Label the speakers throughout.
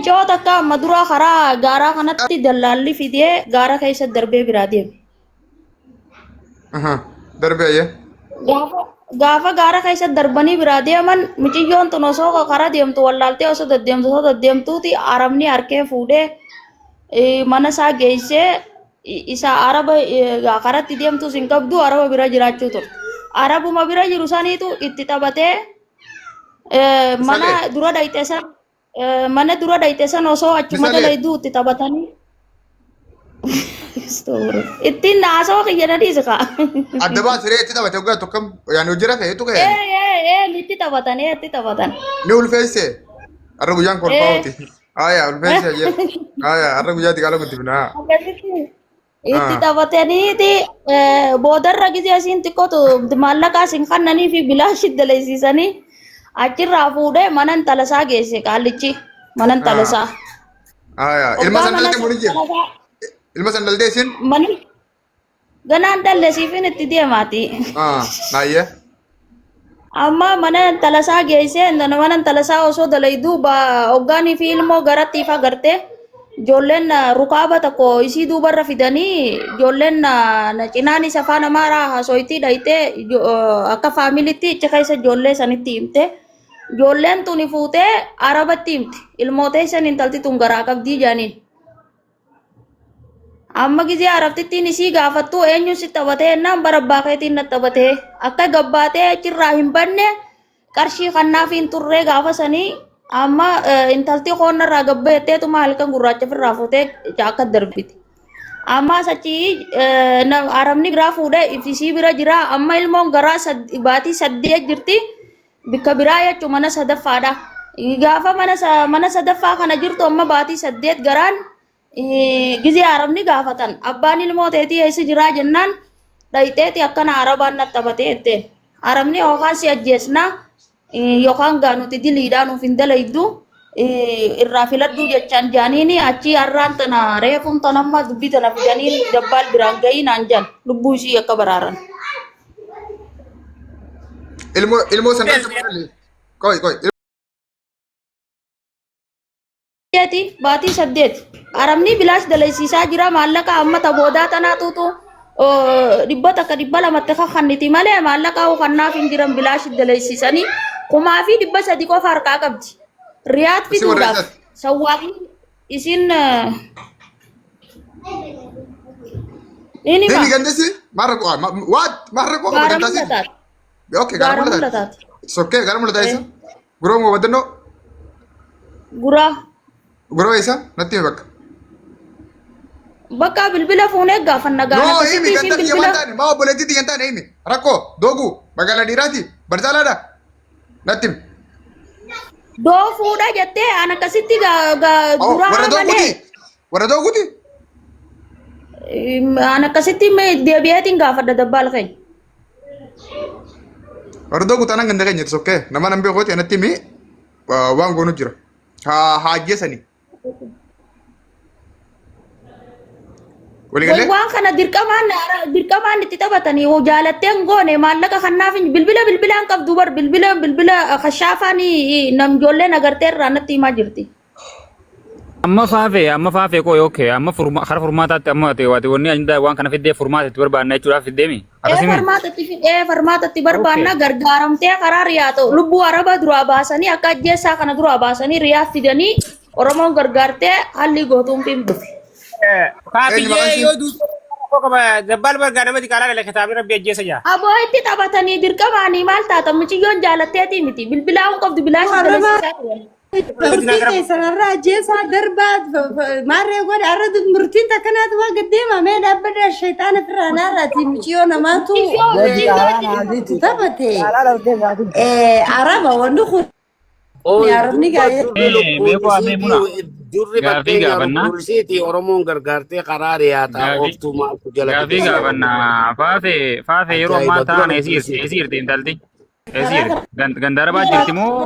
Speaker 1: Micoo takka amma dura karaa gaaraa kanatti dallaalli fidee gaara keessa darbee biraa deeme.
Speaker 2: Aha. Darbee ayyee.
Speaker 1: Gaafa gaara keessa darbanii biraa deeman miciyyoon tun osoo karaa deemtu wallaaltee osoo deddeemtu osoo deddeemtuuti arabni harkee fuudhee mana isaa geessee isa araba karatti deemtus hin qabdu araba bira jiraachuu turte. Arabuma bira jiru saniitu itti taphatee mana
Speaker 2: Isalee.
Speaker 1: dura dhayxe san mana dura dhayxe san osoo achuma
Speaker 2: Isalee.
Speaker 1: dalayduu itti taphatanii ittiin haasawaa kiyya na dhiisi kaa.
Speaker 2: Adda baasiree itti taphate waggaa tokkam yaani hojii rafee eetu ka'e.
Speaker 1: Ee itti taphatan itti taphatan.
Speaker 2: Ni ulfeesse. Har'a guyyaan kolfaa'uuti. Aya ulfeesse ayyee. Aya har'a guyyaatti qaala guddifna.
Speaker 1: Akkasitti itti taphataniiti boodarra gisee isiin xiqqootu maallaqa isin kannanii fi bilaashi dalaysiisanii achirraa fuudhee mana intala isaa geesse qaallichi mana intala isaa.
Speaker 2: Aya ilma
Speaker 1: Obbaa
Speaker 2: san
Speaker 1: mana
Speaker 2: dhalte moo ni
Speaker 1: intala
Speaker 2: jira?
Speaker 1: isaa
Speaker 2: Ilma san dhalte isin?
Speaker 1: mana ganaan dhalle siifin itti deemaati.
Speaker 2: Ah ayyee.
Speaker 1: Amma mana intala isaa geessee mana intala isaa osoo dalayduu hoggaanii fi ilmoo garatti ifa gartee ijoolleen rukaaba tokko isii duubarra fidanii ijoolleen cinaan isa afaan amaaraa haasoitii dhayxee akka faamilitti achi keessa ijoollee sanitti himte. Ijoolleen tuni fuutee arabatti himte. Ilmootee isan intalti tun garaa qabdii jaaniin. Amma gizee araftittiin isii gaafattu eenyu si taphatee jennaan bara abbaa keetiin na taphatee akka gabbaatee achirraa hin banne qarshii kannaaf hin turree gaafa sanii amma intalti koonnarraa gabbaatteetuma halkan gurraacha ofirraa fuutee akka darbite. Ammas achi arabni biraa fuudhee isii bira jira amma ilmoon garaa baatii 8 jirti bikka biraa jechuun mana sadaffaadha. Gaafa mana sadaffaa kana jirtu amma baatii 8 garaan gizee arabni gaafatan abbaan ilmoo teetii eessa jiraa jennaan dhayxeeti akkana arabaan na taphatee jetteen. Arabni yookaan si ajjeesnaa yookaan gaa nuti diliidhaa nuuf hin dalaydu irraa filadhuu jechaan jaaniini achii har'aan tana reefuun tan amma dubbii tana fidanii dabbaal biraan gahii naan jaan lubbuu isii akka baraaran.
Speaker 2: Ilmoo ilmoo san dhalte moo dhalle? Qoy qoy.
Speaker 1: Saddeeti baatii 8 arabni bilaash dalaysiisaa jira maallaqa amma ta boodaa tanaatuutu 100 200tti kakanniti malee maallaqa kannaaf hin jiran bilaash dalaysiisanii 3,300 qofa harkaa qabdi. Riyaad
Speaker 2: Isin warra
Speaker 1: fiduudhaaf
Speaker 2: eessaati?
Speaker 1: sawwaaqni isin ni hima
Speaker 2: Himi gandisi? Maal rakkoo? Waat maal rakkoo qaba
Speaker 1: gaara
Speaker 2: gandaasi?
Speaker 1: mul'ataati.
Speaker 2: Okay gaara
Speaker 1: Gaara
Speaker 2: mul'ataati.
Speaker 1: mul'ataati.
Speaker 2: It's okay gaara mul'ataa isa? Guroo moo baddannoo?
Speaker 1: Guraa.
Speaker 2: Guroo eessa? Natti himi bakka.
Speaker 1: Bakka bilbila fuunee gaafanna gaana
Speaker 2: No
Speaker 1: akkasitti
Speaker 2: himi
Speaker 1: isiin
Speaker 2: ganda kiyya
Speaker 1: bilbila
Speaker 2: waan taane maa obboleettii tiyya hin taane himi. Rakkoo dooguu magaalaa dhiiraati barzaalaadha. Natti himi.
Speaker 1: doofuudha jettee an akkasitti
Speaker 2: Oh,
Speaker 1: duraa
Speaker 2: warra
Speaker 1: malee
Speaker 2: dooguuti. Warra dooguuti.
Speaker 1: An akkasitti deebi'eetiin gaafadha dabbaal keenya.
Speaker 2: Warra doogu taanaan ganda keenya itti sokkee nama nan beekuuti anatti himi waan goonu jira. Haa haa ajjeesani. Walii
Speaker 1: Way
Speaker 2: galee?
Speaker 1: waan kana dirqamaan dirqamaan itti taphatanii hoo jaalattee hin goone maallaqa kannaaf hin bilbila bilbilaan qabdu bar bilbila bilbila kashaafaan nam ijoolleen agartee irraa natti himaa jirti.
Speaker 3: Amma faafee amma faafee koo okay amma furma kara furmaataatti amma ati waati wanni ajandaa waan kana fiddee furmaata itti barbaanna jechuudhaaf fiddeemi
Speaker 1: Ee
Speaker 3: akkasimi.
Speaker 1: farmaatatti ee farmaatatti barbaanna
Speaker 3: Okay.
Speaker 1: gargaaramtee karaa riyaa ta'u lubbuu araba duraa baasanii akka ajjeessaa kana duraa baasanii riyaa fidanii Oromoon gargaartee haalli gootuun fi dhufe.
Speaker 2: Eenyu maqaan
Speaker 4: Kaafiyyee
Speaker 2: ishii?
Speaker 4: yoo duute rakkoo qaba dabbaal bargaa nama diqaalaa dhala kitaabni rabbi ajjeesa jaa.
Speaker 1: Aboo itti taphatanii dirqamaanii maal taata mucayyoon jaalatteetii miti bilbilaa hin qabdu bilaashi
Speaker 5: Warra
Speaker 1: dalasiisaa turan.
Speaker 5: Murtii keessan irraa ajjeesaa darbaa maarree godha har'a murtiin takkanaatu waa gad deema mee dhaabbadha shayxaana firraa naarraati muciyyoo namaatu
Speaker 1: Mucayyoo mucayyoo
Speaker 5: itti taphate araba wanni kun
Speaker 6: Ooy
Speaker 5: arabni
Speaker 6: durba
Speaker 5: gaa'ee
Speaker 6: durri lukkuun
Speaker 3: Beekoo amee
Speaker 6: isiitii
Speaker 3: muna
Speaker 6: durri
Speaker 3: gaafii
Speaker 6: fakkeenyaa
Speaker 3: gaafannaa
Speaker 6: lukkuun isiitii Oromoon gargaartee karaa riyaataa
Speaker 3: gaafii
Speaker 6: ooftuu maaltu jala
Speaker 3: gaafii
Speaker 6: fide si
Speaker 3: gaafannaa faafee faafee yeroo ammaa
Speaker 6: Ajaa'iba dura
Speaker 3: ta'an
Speaker 6: lukkuun
Speaker 3: eesii
Speaker 6: isiitii.
Speaker 3: eesii irti intalti eesii irti gandarabaa jirti moo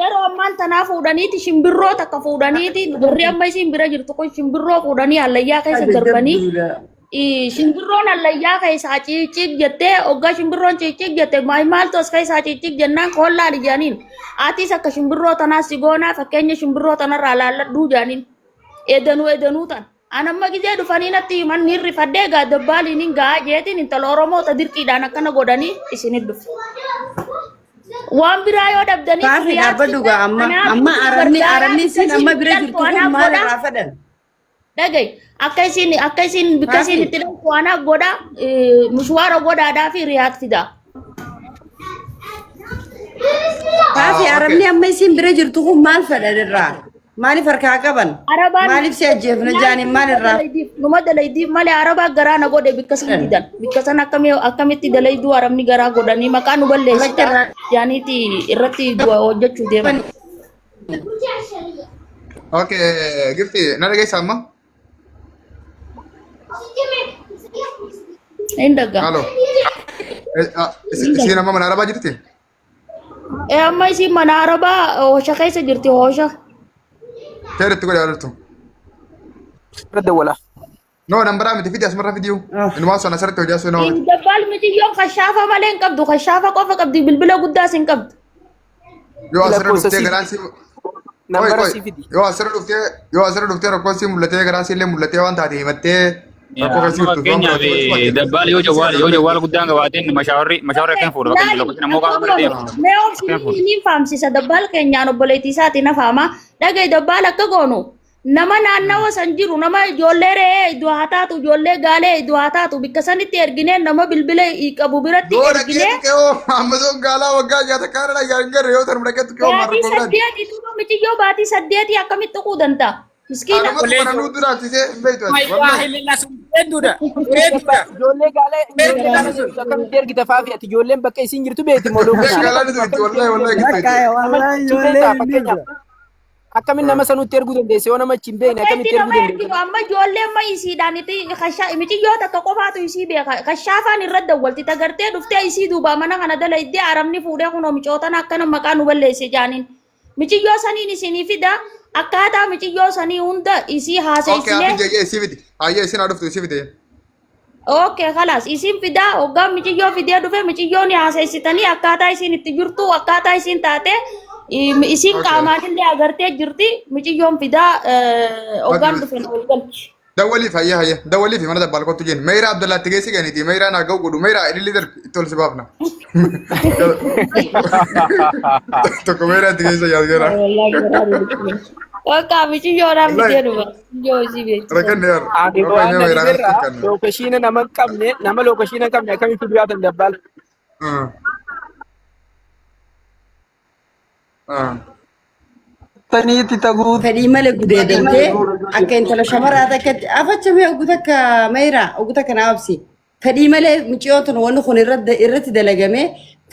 Speaker 1: Yeroo ammaan tanaa fuudhaniiti shimbirroo takka fuudhaniiti warri amma isiin bira jirtu kun shimbirroo fuudhanii hallayyaa keessa darbanii
Speaker 5: jabduudha.
Speaker 1: Shimbirroon hallayyaa keessaa ciicciik jettee, hoggaa shimbirroon ciicciik jette, maaltu as keessaa ciicciik jennaan, kollaali jedhaniin. Atis akka shimbirroo tanaa si goonaa, fakkeenya shimbirroo tanarraa laalladhuu jedhaniin. Edanuu edanuu tan. Anamma gizee dhufanii natti himan ni rifadhee, egaa dabbaaliin hin gahaa jeetiin intala Oromoo ta dirqiidhaan akkana godhanii isinit dhufe. Waan biraa yoo dhabdanii
Speaker 5: Faarri dhaabbadhu gaa amma
Speaker 1: kanaaf
Speaker 5: amma arabni
Speaker 1: gargaaraa
Speaker 5: arabni isin amma bira
Speaker 1: isin
Speaker 5: jirtu kun
Speaker 1: anaaf
Speaker 5: maal
Speaker 1: godha.
Speaker 5: irraa fedhan?
Speaker 1: Dhaga'i, akka isin bikka isin
Speaker 5: Faarri.
Speaker 1: itti dhaltu anaaf godha, mushwaara godhaadhaa fi riyaat fidaa.
Speaker 5: Faafi, arabni amma isin bira jirtu kun maal fedhan irraa? Maaliif harkaa qaban?
Speaker 1: Arabaan
Speaker 5: Maaliif si ajjeefna jaaniin maal irraa?
Speaker 1: Numa dalaydiif malee arabaa garaa na godhe. Bikka san didan. Bikka san akkamitti dalayduu arabni garaa godhanii maqaa nu balleessita jaaniiti irratti hojjechuu deeman.
Speaker 2: Okay, gifti na dhageessa amma?
Speaker 1: Hin dhagga.
Speaker 2: Halo. Isiin amma mana arabaa jirti?
Speaker 1: Ee, amma isiin mana arabaa hoosha keessa jirti, hoosha.
Speaker 2: Seeritti godhe jirtu.
Speaker 7: Irra dawwala.
Speaker 2: No, nambaraa miti, fidi asumarra fidiyu. Inumaa son asirratti hojii asuu nama miti.
Speaker 1: Dabbaal mitiyyoon kashaafa malee hin qabdu, kashaafa qofa qabdi, bilbila guddaas hin qabdu.
Speaker 2: Yoo asirra
Speaker 7: Lakkoofsa
Speaker 2: dhuftee
Speaker 7: sii
Speaker 2: garaan si.
Speaker 7: Nambara
Speaker 2: Qoy,
Speaker 7: sii fidi.
Speaker 2: Yoo asirra dhuftee rakkoon si mul'atee, garaan si illee mul'atee, waan taate himattee rakkoo keessa
Speaker 3: Amma
Speaker 2: jirtu waan
Speaker 3: fakkeenyaaf
Speaker 2: biraatti
Speaker 3: dabbaal yoo jawwaal guddaan qabaateen mashawarri akkana fuudha, fakkeenyaaf lakkoofsi namoota qaama bira deema.
Speaker 1: Mee obsi, ni faamsisa dabbaal keenyaan, obboleettii isaati na faama. Dhaga'i, dabbaal, akka goonu nama naannawa san jiru, nama ijoollee re'ee iddoo haa taatu, ijoollee gaalee iddoo haa taatu, bikka sanitti erginee, nama bilbila qabu biratti
Speaker 2: Yoo
Speaker 1: erginee.
Speaker 2: dhaqeetu qe'oo amma sun gaalaa waggaa jaata kaana dhagaa hin garre yoo tanuma dhaqeetu qe'oo
Speaker 1: Baatii
Speaker 2: maal rakkoo biraati.
Speaker 1: 8 tuba mitiyyoo baatii 8 akkamitti tuquu danda'a? Miskiina.
Speaker 2: Anumatu kana nuu duraachisee hin beektu ati. Wallahi.
Speaker 4: Hedduudha. Hedduudha.
Speaker 7: Ijoollee gaalee, ijoollee gaalee jirtu akkamitti ergita, Faafi? Ati ijoolleen bakka isin jirtu beekti moo lookashiina?
Speaker 2: Gaalaan itti wallahi wallahi
Speaker 8: Bakka
Speaker 2: gittu.
Speaker 8: wallahi
Speaker 7: Achi
Speaker 8: ijoollee
Speaker 7: beektaa
Speaker 8: hin
Speaker 7: fakkeenyaaf
Speaker 8: beektu.
Speaker 7: Akkamiin nama sanutti erguu dandeesse? Yoo nama achi hin beekne akkamitti
Speaker 1: Itti
Speaker 7: erguu
Speaker 1: nama
Speaker 7: dandeesse?
Speaker 1: ergitu amma ijoollee amma isiidhaan itti miciyyoo takka qofaatu isii beeka. Kashaafaan irra dawwalti tagartee dhuftee isii duubaa mana kana dalaydee arabni fuudhee kunoo micootan akkana maqaa nu balleesse jaaniin. Miciyyoo saniin isinii fida, akkaataa miciyyoo sanii hunda isii
Speaker 2: Okay,
Speaker 1: haasaysinee.
Speaker 2: hafi jee isii fidi. Hayyee, isin haa dhuftu, isii fide.
Speaker 1: Okay, kalaas isin fidaa. Hoggaan miciyyoo fidee dhufe, miciyyoon haasaysitanii akkaataa isiin itti jirtu, akkaataa isiin taate, isiin qaamaan illee agartee jirti. Miciyyoon fidaa, hoggaan dhufe na wal galchi.
Speaker 2: Dawwaliif, hayyee hayyee, dawwaliif mana dabbaal kottu jeen. Meeraa Abdallaatti geessi ganiiti. Meeraa naa ga'u godhu. Meeraa ililli darbi itti ol si baafna. Tokko meeraa itti geessa yaadgeera.
Speaker 1: Bakka miciyyoodhaan fidee dhufa. Miciyyoo isii beeksisa.
Speaker 2: Rakkanne yaar.
Speaker 7: Ani
Speaker 2: Rakkanne
Speaker 7: waan
Speaker 2: meeraa
Speaker 7: irraa
Speaker 2: kanatti kenna.
Speaker 7: lookashiina nama hin qabne, nama lookashiina hin qabne akkamitti fiduu yaatan dabbaal?
Speaker 8: Taniitti taguu.
Speaker 5: Fedhii malee gudeedamtee akka intala shamaraa takkatti afachamee ogu takka mayraa ogu takka naa obsi. Fedhii malee miciyoo tun wanni kun irratti dalagame,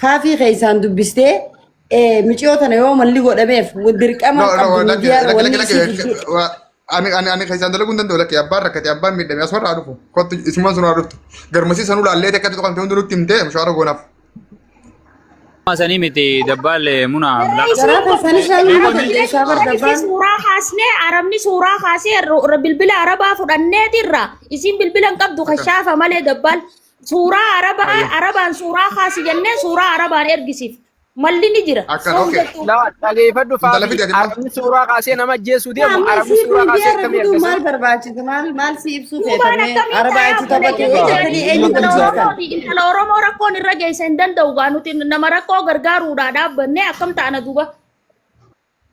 Speaker 5: faafii keessaan dubbistee miciyoo tana yoo malli godhameef dirqama
Speaker 2: No, no,
Speaker 5: qabdu
Speaker 2: lakki,
Speaker 5: miidiyaa
Speaker 2: lakki,
Speaker 5: wanni
Speaker 2: lakki,
Speaker 5: isii
Speaker 2: lakki.
Speaker 5: fiddee.
Speaker 2: Ani keessaan dalaguu hin danda'u, lakki, abbaan rakkate, abbaan miidhame asumarraa haa dhufu. Kottu, isumaan sun haa dhuftu. Garmasii sanuu laallee akkatti tuqamte hundi nutti himtee mushaara goonaaf.
Speaker 3: Sanii miti dabbaal muna.
Speaker 5: Garaa keessaanis laaluu ni dandeessaa bar dabbaan.
Speaker 1: Suuraa kaasnee, arabni suuraa kaasee bilbila arabaa fudhanneetirra, isiin bilbila hin qabdu kashaafa malee. Dabbaal, suuraa arabaa arabaan suuraa kaasi jennee suuraa arabaan ergisiif. Malli ni jira.
Speaker 2: Akkan,
Speaker 1: Soom
Speaker 2: okay.
Speaker 1: jettu.
Speaker 7: Laa, dhageeffadhu
Speaker 2: Intala
Speaker 7: Faafi,
Speaker 2: fidi ati maal?
Speaker 7: arabni suuraa kaasee nama ajjeesuu deemu,
Speaker 5: Amma
Speaker 7: arabni
Speaker 5: isii
Speaker 7: suuraa kaasee
Speaker 5: miidiyaa irra
Speaker 7: akkamii
Speaker 5: fiduu
Speaker 7: ergasa?
Speaker 5: maal barbaachisa? Maal maal si ibsuu
Speaker 1: Duubaan
Speaker 5: feetame?
Speaker 1: akkamiin
Speaker 5: Arabaa
Speaker 1: ta'a
Speaker 5: itti taphatee
Speaker 1: obboleettii
Speaker 5: jettanii eenyu
Speaker 1: intala
Speaker 5: barsiiftan?
Speaker 1: Oromooti. Intala Oromoo rakkoon irra geesse hin danda'u gaa, nuti nama rakkoo gargaaruudhaa dhaabbannee akkam ta'ana duuba?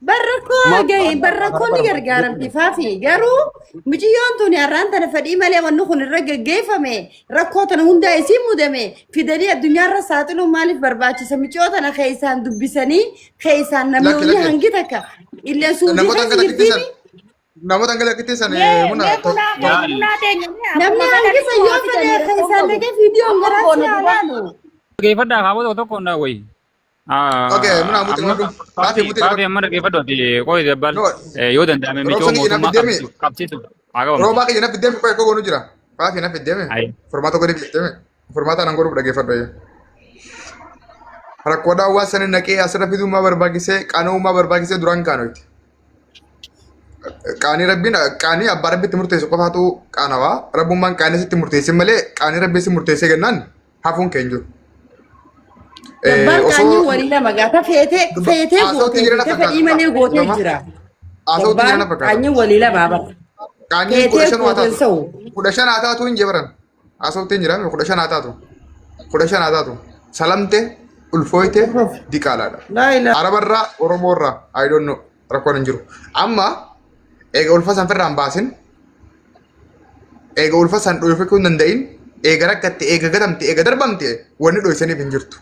Speaker 5: Barrakkoo gahi, barrakkoo ni gargaaramti Faafi, garuu miciyyoon tuni har'aan tana fedhii malee wanni kun irra geggeeffame, rakkoo tana hundaa isii mudame fidanii addunyaarra saaxiluun maaliif barbaachisa? Miciyyoo tana keessaan dubbisanii keessaan
Speaker 2: Lakki,
Speaker 5: namoonni
Speaker 2: lakki.
Speaker 5: hangi takka illee suudii
Speaker 2: Namoota
Speaker 5: keessa
Speaker 2: hanga takkittisan.
Speaker 5: jirtiimi.
Speaker 2: Namoota hanga takkittisan
Speaker 1: Mee
Speaker 2: muna.
Speaker 1: mee bunaa bunaa teenya mee
Speaker 5: Namni
Speaker 1: akkuma
Speaker 5: hangi
Speaker 1: fedhan
Speaker 5: san yoo
Speaker 1: waa
Speaker 5: fedhe
Speaker 1: fidanii rakkoon
Speaker 5: keessaan
Speaker 1: qabu.
Speaker 5: dhaqee viidiyoon
Speaker 1: Akkam
Speaker 5: garaa si
Speaker 1: goona
Speaker 5: haa
Speaker 1: duuba?
Speaker 5: laalu.
Speaker 3: Dhaggeeffadhaa kaabota tokko tokko hundaa wayi.
Speaker 2: Okay, muna muti
Speaker 3: Amma
Speaker 2: qabadhu. Faafi muti
Speaker 3: Faafi
Speaker 2: qabadhu.
Speaker 3: amma dhaggeeffadhu ati qoyi dabbaal
Speaker 2: No,
Speaker 3: yoo danda'ame micoo
Speaker 2: roobsa kiyya na
Speaker 3: mootummaa
Speaker 2: fiddeemi.
Speaker 3: qabsiisu haa qabamtu.
Speaker 2: Roobaa kiyya na fiddeemi, qoy akka goonu jira. Faafi na fiddeemi.
Speaker 3: Ayi.
Speaker 2: Furmaata godhi fiddeemi. Furmaata nan godhuuf dhaggeeffadhu. Rakkoodhaan waan sana naqee asirra fiduu maa barbaachisee, qana'uu maa barbaachisee duraan kaanoyti. Qaanii rabbiin qaanii abbaa rabbitti murteessu qofaatu qaanawaa. Rabbummaan qaanii sitti murteessin malee qaanii rabbii si murteessee kennaan hafuun keenya jiru.
Speaker 5: Dabbaan qaanyiin walii lama gaata feetee feetee
Speaker 2: Haasawutti
Speaker 5: gootee
Speaker 2: jira na
Speaker 5: fi fedhii
Speaker 2: fakkaata.
Speaker 5: malee gootee jira.
Speaker 2: Haasawutti jira na
Speaker 5: Dabbaan
Speaker 2: fakkaata.
Speaker 5: qaanyiin walii lama bara.
Speaker 2: Qaanyiin kudha
Speaker 5: Feetee
Speaker 2: shan haa
Speaker 5: gooteen
Speaker 2: taatu.
Speaker 5: sa'u.
Speaker 2: 15 haa taatu hin jebaran. Haasawutti hin jira 15 haa taatu. 15 haa taatu. Salamte ulfooyte diqaalaadha.
Speaker 5: Laa ilaaha.
Speaker 2: Arabarraa Oromoorraa I don't know rakkoon hin jiru. Amma eega ulfa san firraan baasin eega ulfa san dhoofachuu hin danda'in eega rakkatte eega gatamte eega darbamte wanni dhoysaniif hin jirtu.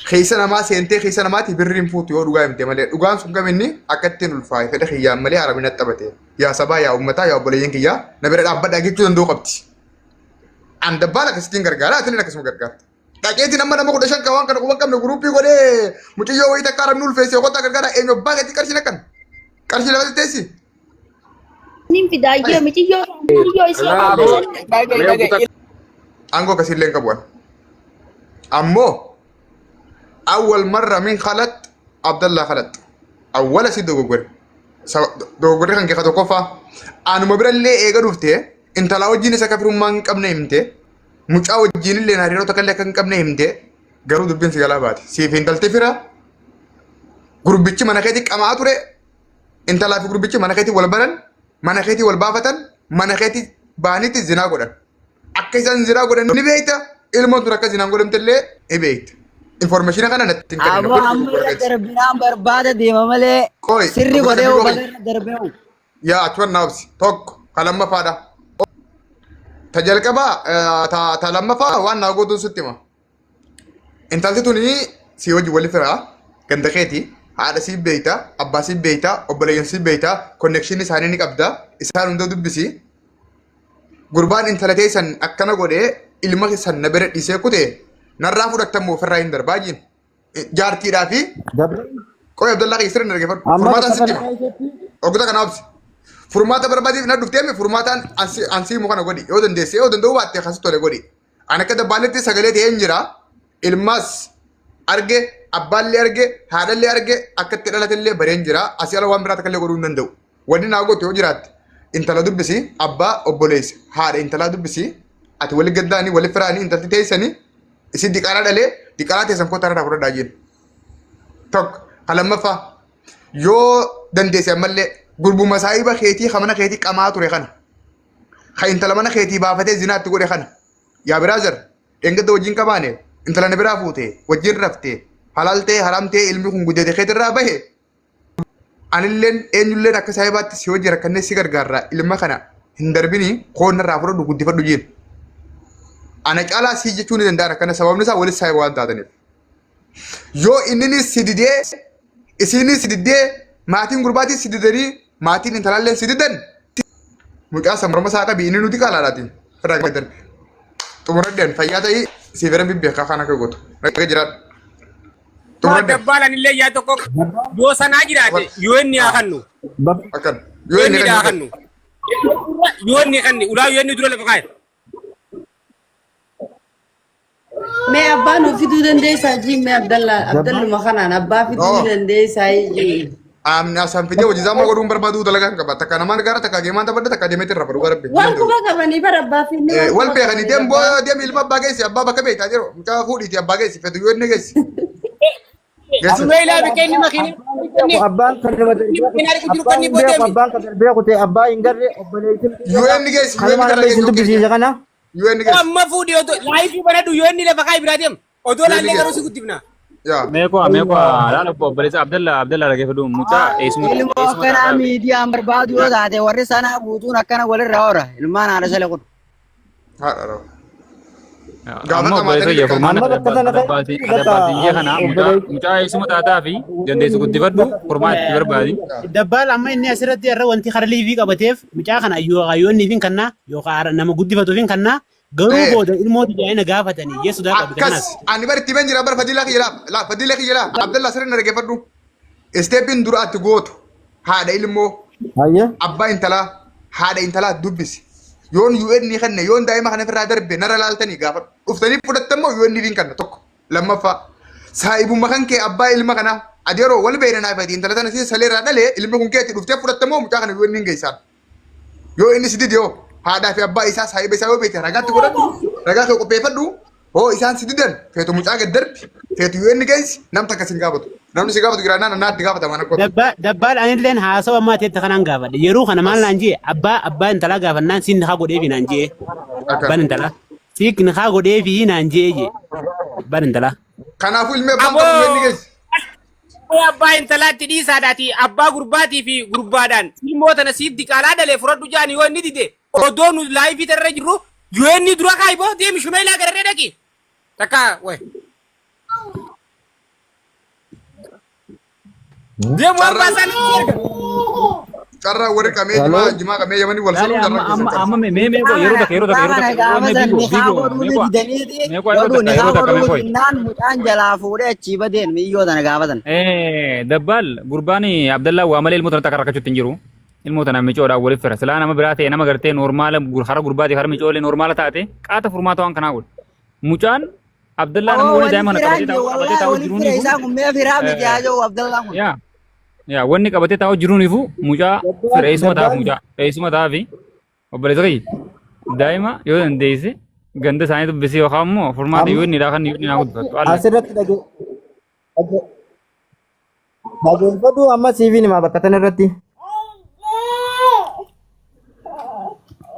Speaker 2: Keessa namaa seentee keessa namaati birri hin fuutu yoo dhugaa himte malee dhugaan sun kam inni akka ittiin ulfaa'e fedha kiyyaan malee arabina taphate yaa sabaa yaa uummataa yaa obboleeyyan kiyyaa na bira dhaabbadhaa jechuu danda'uu qabdi. An dabbaan akkasittiin gargaara atiin akkasuma gargaarta. Dhaqeetiin amma nama 15 kan waan kana quban qabne guruppii godhee mucayyoo wayii takka arabni ulfeessee kottaa gargaara eenyu abbaa keetii qarshii naqan qarshii lafa teessi.
Speaker 1: Nin fidaayyee miciyyoo miciyyoo isii
Speaker 6: Laalo.
Speaker 7: Dhaga'i
Speaker 6: Mee
Speaker 7: dhaga'i.
Speaker 6: kutaa
Speaker 2: Aangoo akkasiillee hin qabu ani. Ammoo awwal marra min khalat Abdallaa khalat awwala si dogoggore. Dogoggorri kan kee ka tokkoffaa anuma birallee eega dhufte intalaa wajjin isa kafirummaa hin qabne himte mucaa wajjin illee hariiroo takka illee akka hin qabne himte garuu dubbiin si jalaa baate siif intalti fira gurbichi mana keetti qamaa ture intalaa fi gurbichi mana keetti wal baran mana keetti wal baafatan mana keetti baanitti zinaa godhan akka isaan zinaa godhan ni beekta ilmoon tun akka zinaan godhamte illee ni beekta information kana natti hin kennine
Speaker 8: Aboo
Speaker 2: kun
Speaker 8: amma
Speaker 2: dogoggora
Speaker 8: irra
Speaker 2: keeti.
Speaker 8: darbinaan barbaada deema malee
Speaker 2: Qoy
Speaker 8: sirri
Speaker 2: obboleessa
Speaker 8: godhee
Speaker 2: Bigoo
Speaker 8: baga
Speaker 2: kiyya.
Speaker 8: irra darbee hoo.
Speaker 2: Yaa achuman naa obsi. Tokko ka lammaffaadha. Ta jalqabaa ta ta lammaffaa waan naa gootuun sitti hima. Intalti tuni si wajji wali firaa ganda keeti haadha si beeyta abbaa si beeyta obboleeyyan si beeyta konnekshinii isaanii ni qabda isaan hunda dubbisi. Gurbaan intala teessan akkana godhee ilma keessan na bira dhiisee kute narraa fudhattan moo ofirraa hin darbaa jiin. Jaartiidhaa fi qoy Abdallaa kiyya sirriin dhaggeeffadhu.
Speaker 9: Amma
Speaker 2: Furmaataan
Speaker 9: bakka
Speaker 2: sitti
Speaker 9: kana
Speaker 2: hima.
Speaker 9: keessatti
Speaker 2: Oggota kana obsi. Furmaata barbaadiif na dhuftee mi furmaataan ansi himu kana godhi. Yoo dandeesse yoo danda'uu baatte akkasi tole godhi. Ani akka dabbaaletti sagalee ta'een jira. Ilmaas arge, abbaallee arge, haadhallee arge, akka itti dhalatellee bareen jira. Asii ala waan biraa takka illee godhuu hin danda'u. Wanni naa gootu yoo jiraatte intala dubbisi, abbaa obboleessa, haadha intalaa dubbisi. Ati wali gaddaanii wali firaanii intalti teessanii isin diqaalaa dhalee diqaalaa teessan kottaa irraa fudhadhaa jeen. Tokko. Ka lammaffaa yoo dandeesse ammallee gurbuma saahiba keetii ka mana keetii qamaa ture kana ka intala mana keetii baafatee zinaatti godhe kana yaa biraazar dheengadda wajjin qabaane intala na biraa fuute wajjin rafte halaal ta'e haraam ta'e ilmi kun guddate keetirraa bahe anilleen eenyulleen akka saahibaatti si wajji rakkannee si gargaarra ilma kana hin darbini koon narraa fudhadhu guddifadhu jeen. Ana caalaa si jechuu ni danda'an akkana sababni isaa walis saahiba waan taataniif. Yoo inninis si didee isiinis si diddee maatiin gurbaatis si didanii maatiin intalaallee si didan mucaa san morma isaa qabi inni nuti qaalaadhaati. Irraa qabadan. Xumuradheen fayyaa ta'ii siif rabbi beekaa kan akka gootu. Naga jiraadhu. Xumuradheen.
Speaker 4: Dabbaalan illee yaa tokko yoo sanaa jiraate yoo inni haa kannu.
Speaker 2: Akkan. Yoo
Speaker 4: Yoo
Speaker 2: inni
Speaker 4: inni haa
Speaker 2: kan
Speaker 4: kannu. Yoo inni kanni ulaa yoo inni dura lafa kaa'e.
Speaker 5: Mee abbaa nuuf fiduu dandeessaa jii mee Abdallaa Abdalluma kanaan abbaa fiduu
Speaker 2: Oo.
Speaker 5: ni dandeessaa jii.
Speaker 2: Amni asaan fidee hojii isaa godhuun barbaadu dalagaa hin qaba. Takka namaan gara takka geemaan taphadha takka deemeetti irra dhugaa rabbi.
Speaker 5: Wal quba qabanii bara abbaa finne wal
Speaker 2: Wal
Speaker 5: quba
Speaker 2: beekanii
Speaker 5: qabanii
Speaker 2: deem boo
Speaker 5: abbaa.
Speaker 2: deem ilma abbaa geessi abbaa bakka beektaa jiru. Mucaa fuudhiiti abbaa geessi fetu yoo inni geessi. Geessi.
Speaker 4: Sumee ilaa biqee inni makiinaa inni
Speaker 9: abbaan kan nama
Speaker 4: inni
Speaker 9: darbee
Speaker 4: makiinaa
Speaker 9: kute
Speaker 4: jiru
Speaker 9: abbaan
Speaker 4: kan
Speaker 9: hin beeku
Speaker 4: inni bodeemi.
Speaker 9: abbaan kan darbee kute abbaa hin garre obboleessi
Speaker 2: Yoo inni geessi yoo inni
Speaker 9: kanumaan
Speaker 2: karra
Speaker 9: amma isin
Speaker 2: geessi
Speaker 9: dubbisiise kana
Speaker 2: yoo inni geessi.
Speaker 4: Amma fuudhi otoo laayifii banadhu yoo inni lafa kaa'e biraa deema. Otoo
Speaker 2: Yoo inni
Speaker 4: laallee garuu
Speaker 2: geessi.
Speaker 4: si guddifna.
Speaker 2: Yaa.
Speaker 3: Meeqoo meeqoo laala obbo obboleessa Abdalla Abdalla dhaggeeffadhu mucaa eessuma
Speaker 8: Ilmoo
Speaker 3: eessuma
Speaker 8: akkanaa
Speaker 3: taataa
Speaker 8: miidiyaan barbaadu yoo taate warri sanaa guutuun akkana walirra hora. Ilmaan haadha sale kun.
Speaker 2: Haadha rawu.
Speaker 3: Amma
Speaker 2: Gaafata
Speaker 3: obboleessa
Speaker 2: maatanii
Speaker 3: kiyya
Speaker 2: beekan.
Speaker 3: furmaana
Speaker 9: amma bakka sana
Speaker 3: adabbaati
Speaker 9: keessatti bakka
Speaker 3: adabbaati kiyya kana mucaa
Speaker 9: obboleessi
Speaker 3: mucaa eessuma taataa fi dandeessu guddifadhu furmaata itti barbaadi.
Speaker 10: Dabbaal amma inni asirratti irra wanti kara liivii qabateef mucaa kana yookaan yoonni fi kannaa yookaan nama guddifatuuf hin kannaa garuu booda ilmoo tajaajila gaafatanii jee sodaa qabdi
Speaker 2: Akkas
Speaker 10: kanaas.
Speaker 2: ani bari itti jira bar fadilaa kiyya laa fadilaa kiyya laa Abdallah sirri na dhaggeeffadhu. Isteeppiin dura ati gootu haadha ilmoo
Speaker 9: Hayya.
Speaker 2: abbaa intalaa haadha intalaa dubbisi. Yoon UN kanne yoon daa'ima kana ofirraa darbe narra laaltanii gaafa dhuftanii fudhattan moo UN hin kanna tokko lammaffaa saahibumma kan kee abbaa ilma kanaa Adeeroo wal beeyna naaf ati intala tana si saleerraa dhalee ilmi kun keetti dhuftee fudhattamoo mucaa kana yoo inni hin geessaan. Yoo inni si dide hoo haadhaa fi abbaa isaa saahiba isaa yoo beekte ragaatti godhadhu ragaa kee qopheeffadhu hoo isaan si didan feetu mucaa gad darbi feetu yoo inni geessi nam takka si hin gaafatu. Namni si gaafatu jiraannaan annaatti gaafatama na qotu.
Speaker 10: Dabbaal anilleen haasawa ammaa teette kanaan gaafadhe. Yeroo kana maal naan jee abbaa abbaa intalaa gaafannaan siin nikaa godheefi naan jee. Abbaan intalaa siin nikaa godheefi naan jee jee. Abbaan intalaa.
Speaker 2: Kanaafuu ilmi abbaan qabu yoo inni geessi.
Speaker 4: Aboo abbaa intalaatti dhiisaadhaati abbaa gurbaatii fi gurbaadhaan ilmoo tana siif diqaalaa dhalee fudhadhu jaani yoo inni dide odoo nu laayifii tarra jirru yoo inni dura kaayi boo deemi shumeelaa gararree dhaqi takka way deemu waan baasaa natti erga.
Speaker 2: Carraa warri qamee jimaa jimaa qamee yamanii wal
Speaker 3: Laali
Speaker 2: saluun
Speaker 3: amma
Speaker 2: carraa
Speaker 3: amma
Speaker 2: keessan
Speaker 3: amma mee mee mee yeroo takka yeroo takka yeroo
Speaker 8: Gaafa
Speaker 3: takka
Speaker 8: gaafa
Speaker 3: mee
Speaker 8: san
Speaker 3: bigo
Speaker 8: nikaa
Speaker 3: bigo
Speaker 8: godhuu
Speaker 3: mee qoy
Speaker 8: didaniiti
Speaker 3: mee qoy yeroo
Speaker 8: godhuu
Speaker 3: takka
Speaker 8: nikaa
Speaker 3: yeroo takka mee
Speaker 8: godhuu
Speaker 3: qoy.
Speaker 8: dinnaan mucaan jalaa fuudhee achii badeen miyyoo tana gaafa san.
Speaker 3: Dabbaal gurbaan Abdallaa waa malee ilmoo tana takka rakkachuutti hin jiru. Ilmoo tana micoodhaan waliif fira. Silaa nama biraa ta'e nama gartee noormaala hara gurbaatiif hara micoolee noormaala taate qaata furmaata waan kanaa godhe. Mucaan Abdallaa nama
Speaker 8: Aboo
Speaker 3: wani
Speaker 8: wali
Speaker 3: daa'ima kana
Speaker 8: firaa
Speaker 3: qabatee
Speaker 8: jee
Speaker 3: taa'u qabatee
Speaker 8: wallahi
Speaker 3: taa'u
Speaker 8: wali
Speaker 3: jiruun
Speaker 8: fira
Speaker 3: ifu
Speaker 8: isaa kun mee firaa miti haa jiru Abdallaan kun.
Speaker 3: yaa yaa wanni qabatee taa'u jiruun ifu mucaa
Speaker 9: Dabbaal
Speaker 3: eessuma ta'aaf
Speaker 9: dabbaal
Speaker 3: mucaa eessuma ta'aafi obboleessa kiyya daa'ima yoo dandeesse ganda isaanii dubbisee yookaan immoo furmaata
Speaker 9: amma
Speaker 3: yoo inni dhaa kan yoo inni naa guddifattu alla.
Speaker 9: asirratti dhageeffadhu amma siifiin himaa bakka tana irratti.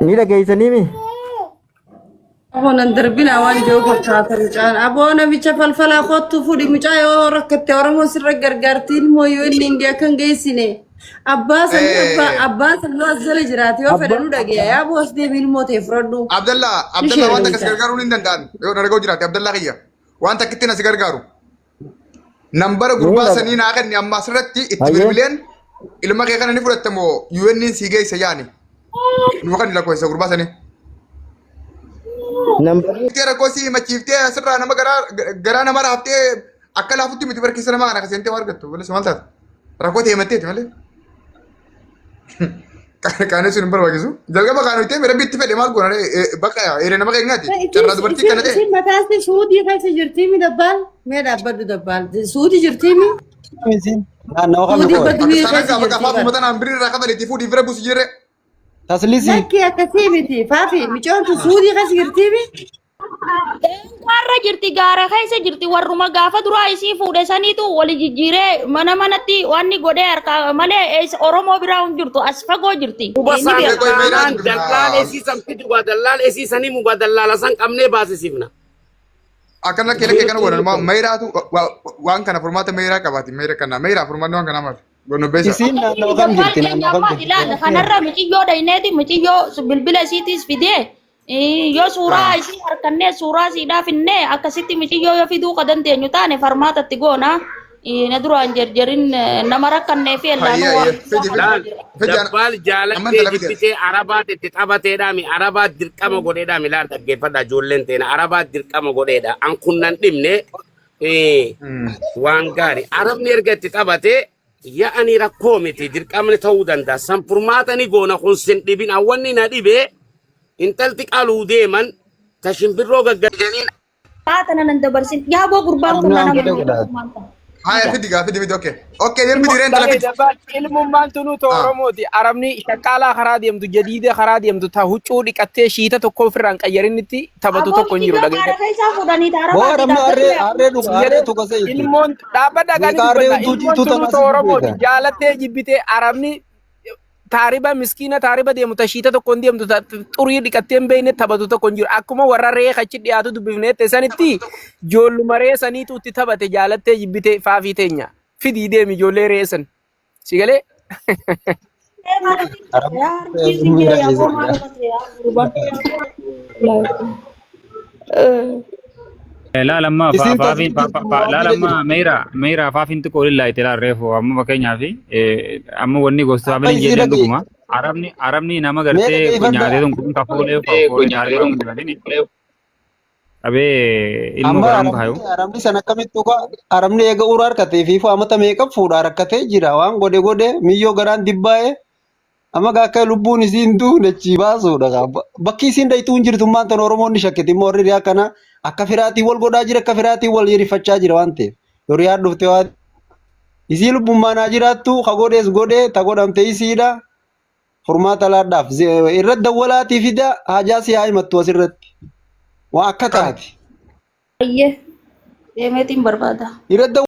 Speaker 9: Ni dhageessanii mi?
Speaker 5: Aboo nan darbinaa waan jiru fakkaata mucaan. Aboo namicha falfalaa kottu fuudhi mucaa yoo rakkatte Oromoon sirra gargaarti ilmoo yoo inni hin akka hin geessine. Abbaa san abbaa abbaa san yoo as jala jiraate yoo fedhe nu dhageeya yaa boo as deemi ilmoo ta'e fudhadhu.
Speaker 2: Abdallaa
Speaker 5: Ni
Speaker 2: Abdallaa waan takka si
Speaker 5: sheerumta.
Speaker 2: gargaaruu hin danda'an yoo na dhaga'u jiraate Abdallaa kiyya waan takka ittiin si gargaaru. Nambara
Speaker 9: Ni
Speaker 2: gurbaa
Speaker 9: dhaga.
Speaker 2: sanii naa kenni amma asirratti itti
Speaker 9: Hayyee.
Speaker 2: bilbileen ilma kee kana ni fudhatta moo UN sii geessa yaani. Nuu kan lakkoofsa gurbaa sanii.
Speaker 9: Nambarri
Speaker 2: Iftee rakkoo sii himachiiftee asirraa nama garaa garaa nama raaftee akka laafutti miti barkeessa namaa kana seentee waa argattu. Bilis maal taata? Rakkoo ta'e himatteeti malee. Kaanee sun hin barbaachisu. Jalqaba kaan hojjetee rabbi itti fedhe maal goona bakka hiriira nama keenyaati. Carraa dubartii kana ta'e.
Speaker 5: Isin mataa isii suudii keessa jirtii mi dabbaal? Mee dhaabbadhu dabbaal. Suudii jirtii mi?
Speaker 9: isin naannawa kami
Speaker 5: Suudii
Speaker 9: qoy.
Speaker 5: baddurii
Speaker 2: Pakistaanaan
Speaker 5: keessa
Speaker 2: gaafa
Speaker 5: jirtii
Speaker 2: gaafa
Speaker 5: bara.
Speaker 2: uummata naan birrii irraa kafaleetii fuudhii bira buusi jirre.
Speaker 9: Taslisi
Speaker 5: Lakki akkasii miti. Faafi micoon tun suudii keessa jirtii mi?
Speaker 1: Gaarra jirti gaara keessa jirti warruma gaafa duraa isii fuudhe saniitu wali jijjiiree mana manatti wanni godhee harkaa malee eessa Oromoo biraa hin jirtu as fagoo jirti.
Speaker 6: Quba
Speaker 1: Ni beeku.
Speaker 2: Qoy meeraa
Speaker 6: saantaanaan dallaal
Speaker 2: dubbifna.
Speaker 6: esiisan fidu dallaal esiisanii mugaa dallaala san qabnee baasisifna.
Speaker 2: Akkana lakkee lakkee kana godhan meeraatu waan kana furmaata meeraa qabaati meera kana meeraa furmaanni waan kanaa maali? Gonno beesa.
Speaker 9: isiin naannawa kam
Speaker 1: Dabbaal
Speaker 9: jirti
Speaker 1: keenya
Speaker 9: naannawa kam
Speaker 1: ammaati
Speaker 9: jirti.
Speaker 1: ilaala kanarra miciyyoo dhayneeti miciyyoo bilbila isiitiis fidee yoo suuraa isii harkannee suuraa isiidhaa finnee akkasitti miciyyoo yoo fiduu ka dandeenyu taane farmaatatti goona. Na duraan jarjarin nama rakkannee fi
Speaker 2: Hayyee
Speaker 1: ellaanuu
Speaker 2: hayyee
Speaker 1: waan
Speaker 2: fidi fidi
Speaker 6: Laal
Speaker 2: fidi
Speaker 6: dabbaal
Speaker 2: amma
Speaker 6: jaalattee
Speaker 2: intala fidi.
Speaker 6: jibbitee arabaat itti taphateedhaami arabaat dirqama godheedhaami laal dhaggeeffadha ijoolleen teena arabaat dirqama godheedha an kun nan dhibne waan gaari arabni erga itti taphatee ya'ani rakkoo miti dirqamni ta'uu danda'a san furmaata ni goona kun sin dhibin awwanni na dhibe intalti qaluu deeman ta shimbirroo gaggalchaniin
Speaker 1: Taata nan dabarsin. Yaa boo gurbaan kun
Speaker 9: Arabni waan
Speaker 1: nama
Speaker 9: fedhe godhaati.
Speaker 2: Haya fidi gaa fidi fidi okay. Okay deemti direen intala
Speaker 7: Dhagee
Speaker 2: fidi.
Speaker 7: dabbaan ilmummaan tunuu ta'u Oromooti. Arabni shaqqaalaa karaa deemtu, jadiida karaa deemtu, ta huccuu dhiqattee shiita tokko ofirraa hin qayyarinitti taphatu
Speaker 1: Aboo
Speaker 7: tokko hin jiru
Speaker 1: miciyyoo
Speaker 7: dhagee.
Speaker 1: gaara keessaa fuudhanii
Speaker 9: Boo
Speaker 1: taarabaati
Speaker 9: arabni
Speaker 1: dhaabbatu
Speaker 9: harree harree dhuga harree
Speaker 7: Jedhee
Speaker 9: tuqa seeti.
Speaker 7: ilmoon dhaabbadha kan
Speaker 9: Beeka harree
Speaker 7: dubbata.
Speaker 9: utuu
Speaker 7: Ilmoon
Speaker 9: jiituu
Speaker 7: tunuu
Speaker 9: tana
Speaker 7: ta'u
Speaker 9: asitti
Speaker 7: Oromooti.
Speaker 9: beeka.
Speaker 7: Jaalattee jibbitee Arabni taariba miskiina taariba deemu ta shiita tokko hin deemtu ta xurii dhiqattee hin beekne taphatu tokko hin jiru. Akkuma warra re'ee achi dhiyaatu dubbifneette sanitti ijoolluma re'ee saniitu itti taphate jaalattee jibbitee faafii teenya. Fidii deemi ijoollee re'ee san. Si galee?
Speaker 9: Arabni miira keessa jira.
Speaker 3: Laal amma
Speaker 9: Isiin
Speaker 3: faafiin
Speaker 9: tasliisi
Speaker 3: laal
Speaker 9: waan
Speaker 3: amma
Speaker 9: jirti.
Speaker 3: meera meera faafiin xiqqoo lillaayite laal reefu amma fakkeenyaaf amma wanni gosa
Speaker 9: Amma
Speaker 3: faafin
Speaker 9: isii
Speaker 3: jedhan
Speaker 9: dhagee
Speaker 3: dhuguma arabni arabni nama
Speaker 9: mee
Speaker 3: gartee
Speaker 9: dhageeffadhaa.
Speaker 3: nyaatee tun kun kafoolee kafoolee nyaatee tun qabee ilmoo
Speaker 9: Amma
Speaker 3: garaan kaayu.
Speaker 9: arabni arabni san akkamitti dhugaa arabni eega uraa harkatee fi amata meeqa fuudha rakkatee jira waan godhe godhe miyyoo garaan dibbaa'e amma gaa akka lubbuun isiin duune achi baasuudha gaa. Bakki isiin dhayxuu hin jirtu maan tan Oromoon ni shakkiti immoo warri riyaa kana akka firaatiin wal godhaa jira akka firaatiin wal hirifachaa jira waan ta'eef yoo riyaan dhufte waan Isii lubbummaan haa jiraattu ka godhees godhe ta godhamte isiidha. Furmaata laadhaaf irratti dawwalaatii fida haajaa si haa himattu asirratti. Waa akka taate.
Speaker 1: Ayyee deemeetiin barbaada.
Speaker 9: Irratti.